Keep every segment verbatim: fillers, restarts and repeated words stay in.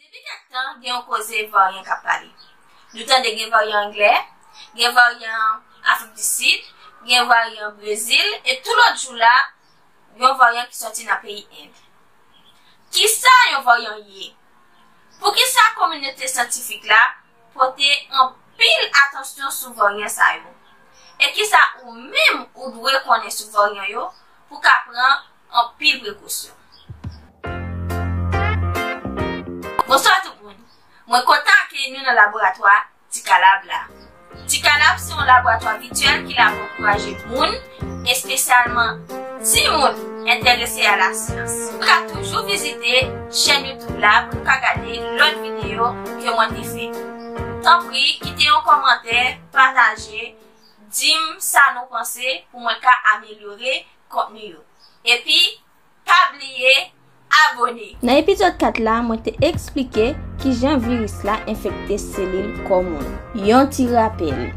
Depi kèk tan, gen yon koze varyan k ap pale. Nou tande gen varyan anglè, gen varyan Afrik di Sid, gen varyan Brezil, e tou lòt jou la, yon varyan ki sòti nan peyi End. Kisa yon varyan ye? Poukisa kominote syantifik la pote anpil atansyon sou varyan sa yo? E kisa ou menm ou dwe konnen sou varyan yo pou w ka pran anpil prekosyon? Bonswa tout moun! Mwen kontan akeyi nou nan laboratwa Tikalab la. Tikalab se yon laboratwa vityèl ki la pou ankouraje moun, espesyalman timoun, enterese a lasyans. Ou ka toujou vizite chèn YouTube la pou w ka gade lòt videyo ke mwen te fè. Tanpri, kite yon kòmantè, pataje, di m sa nou panse pou mwen ka amelyore kontni yo. Epi, pa bliye abone! Nan epizòd kat la, mwen te eksplike kijan viris la enfekte selil kò moun. Yon ti rapèl,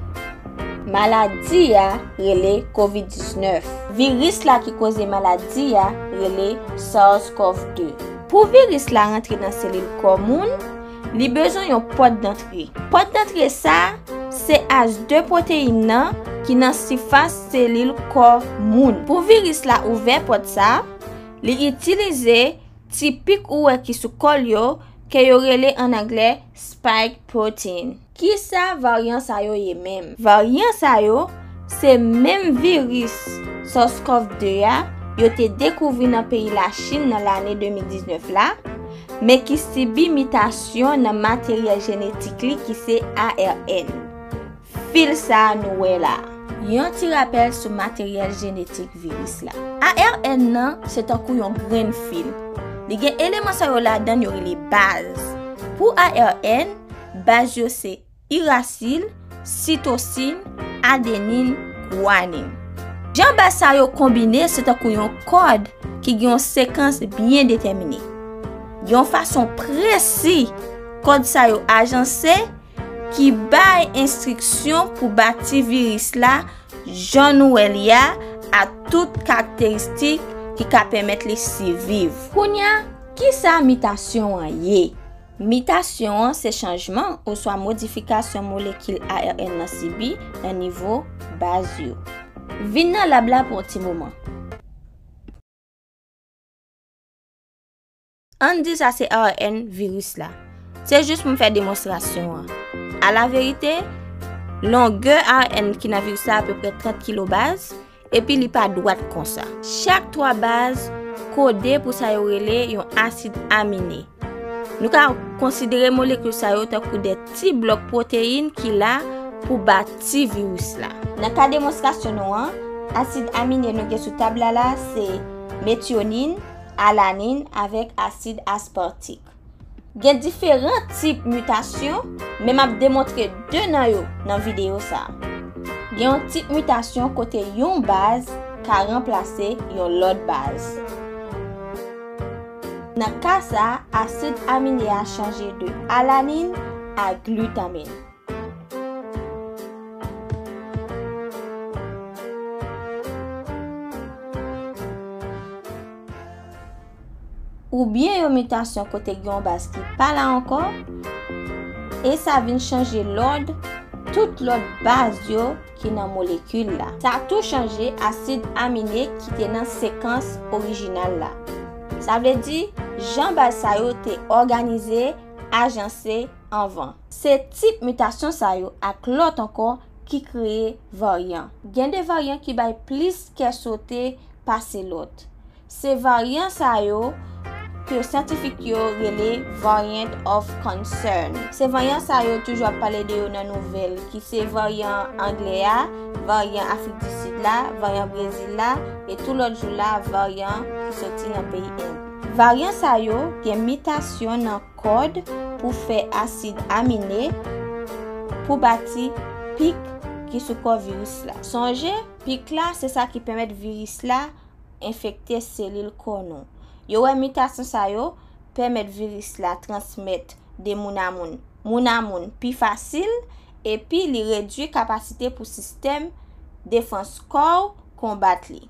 maladi a rele kovid diznèf. Viris la ki koze maladi a rele SARS-CoV de. Pou viris la rantre nan selil kò moun, li bezwen yon pòt dantre. Pòt dantre sa a, se ACE de pwoteyin nan ki nan sifas selil kò moun. Pou viris la ouvè pòt sa a, li itilize ti pik ou wè ki sou kò l yo, ke yo rele ann anglè spike protein. Kisa varyan sa yo ye menm? Varyan sa yo se menm viris SARS-CoV de a yo te dekouvri nan peyi Lachin nan lane de mil diznèf la, men ki sibi mitasyon nan materyèl jenetik li ki se ARN. Fil sa a nou wè la a. Yon ti rapèl sou materyèl jenetik viris la. ARN nan se tankou yon grenn fil. Li gen eleman sa yo ladan l yo rele baz. Pou ARN, baz yo se irasil, sitosin, adenin, gwanin. Jan baz sa yo konbine se tankou yon kòd ki gen yon sekans byen detèmine. Gen yon fason presi kòd sa yo ajanse ki bay enstriksyon pou bati viris la jan nou wè li a, ak tout karakteristik ki ka pèmèt li siviv. Kounye a, kisa mitasyon an ye? Mitasyon an se chanjman oswa modifikasyon molekil ARN nan sibi nan nivo baz yo. Vin nan lab la pou yon ti moman. Ann di sa se ARN viris la. Se jis pou m fè demonstrasyon an. Alaverite, longè ARN ki nan viris la apeprè trant kilobaz, epi li pa dwat konsa. Chak twa baz kode pou sa yo rele yon asid amine. Nou ka konsidere molekil sa yo tankou de ti blòk pwoteyin ki la pou bati viris la. Nan ka demonstrasyon nou an, asid amine nou gen sou tab la la se metyonin, alanin avèk asid aspartik. Gen diferan tip mitasyon, men m ap demontre de nan yo nan videyo sa a. Gen yon tip mitasyon kote yon baz ka ranplase yon lòt baz. Nan ka sa a, asid amine a chanje de alanin a glitamin. Oubyen yon mitasyon kote gen yon baz ki pa la ankò, e sa vin chanje lòd tout lòt baz yo ki nan molekil la. Sa tou chanje asid amine ki te nan sekans orijinal la. Sa vle di, jan baz sa yo te òganize, ajanse anvan. Se tip mitasyon sa yo ak lòt ankò ki kreye varyan. Gen de varyan ki bay plis kè sote pase lòt. Se varyan sa yo ke syantifik yo rele variant of concern. Se varyan sa yo toujou ap pale de yo nan nouvèl, ki se varyan anglè a, varyan Afrik di Sid la, varyan Brezil la, e tou lòt jou la, varyan ki soti nan peyi End. Varyan sa yo gen mitasyon nan kòd pou fè asid amine pou bati pik ki sou kò viris la. Sonje, pik la se sa ki pèmèt viris la enfekte selil kò nou. Yo wè mitasyon sa yo pèmèt viris la transmèt de moun a moun, moun a moun pi fasil, epi li redui kapasite pou sistèm defans kò w konbat li.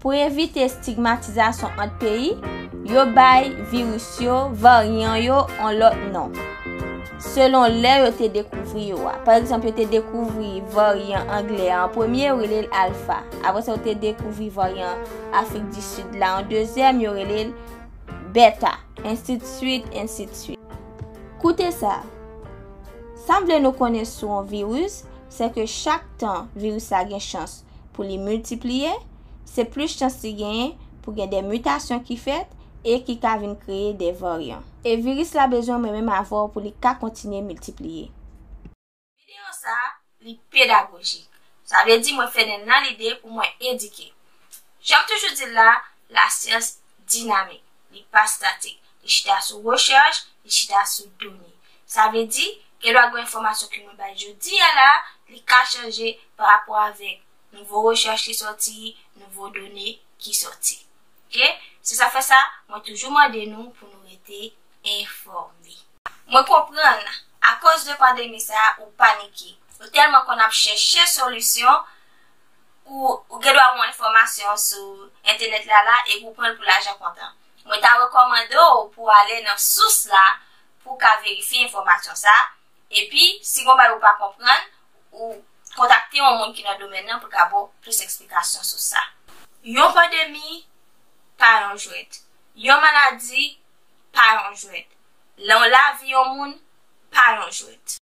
Pou evite estigmatizasyon ant peyi, yo bay viris yo, varyan yo, yon lòt non, selon lè yo te dekouvri yo a. Pa egzanp, yo te dekouvri varyan anglè a an premye, yo rele l alfa. Apre sa, yo te dekouvri varyan Afrik di Sid la an dezyèm, yo rele l beta, ensidswit, ensidswit. Koute sa. Sa m vle nou konnen sou yon viris, se ke chak tan viris la gen chans pou li miltipliye, se plis chans li genyen pou gen de mitasyon ki fèt e ki ka vin kreye de varyan. E viris la bezwen mwen menm avè w pou li ka kontinye miltipliye. Videyo sa, li pedagojik. Sa vle di mwen fè l nan lide pou mwen edike. Jan m toujou di l la, lasyans dinamik. Li pa statik. Li chita sou rechèch, li chita sou done. Sa vle di, gen dwa gen enfòmasyon ke mwen bay jodi a la, li ka chanje pa rapò avèk nouvo rechèch ki sòti, nouvo done ki sòti. Oke? Se sa fè sa, mwen toujou mande nou pou nou rete enfòme. Mwen konprann, akoz de pandemi sa, ou panike. Ou tèlman konn ap chèche solisyon, ou, ou gen dwa wè yon enfòmasyon sou entènèt la la e ou pran l pou lajan kontan. Mwen ta rekòmande w pou w ale nan sous la pou w ka verifye enfòmasyon sa. Epi, si gon bagay ou pa konprann, ou kontakte yon moun ki nan domèn nan pou l ka ba w plis eksplikasyon sou sa. Yon pandemi pa yon jwèt. Yon maladi pa yon jwèt. Lan lavi yon moun pa yon jwèt.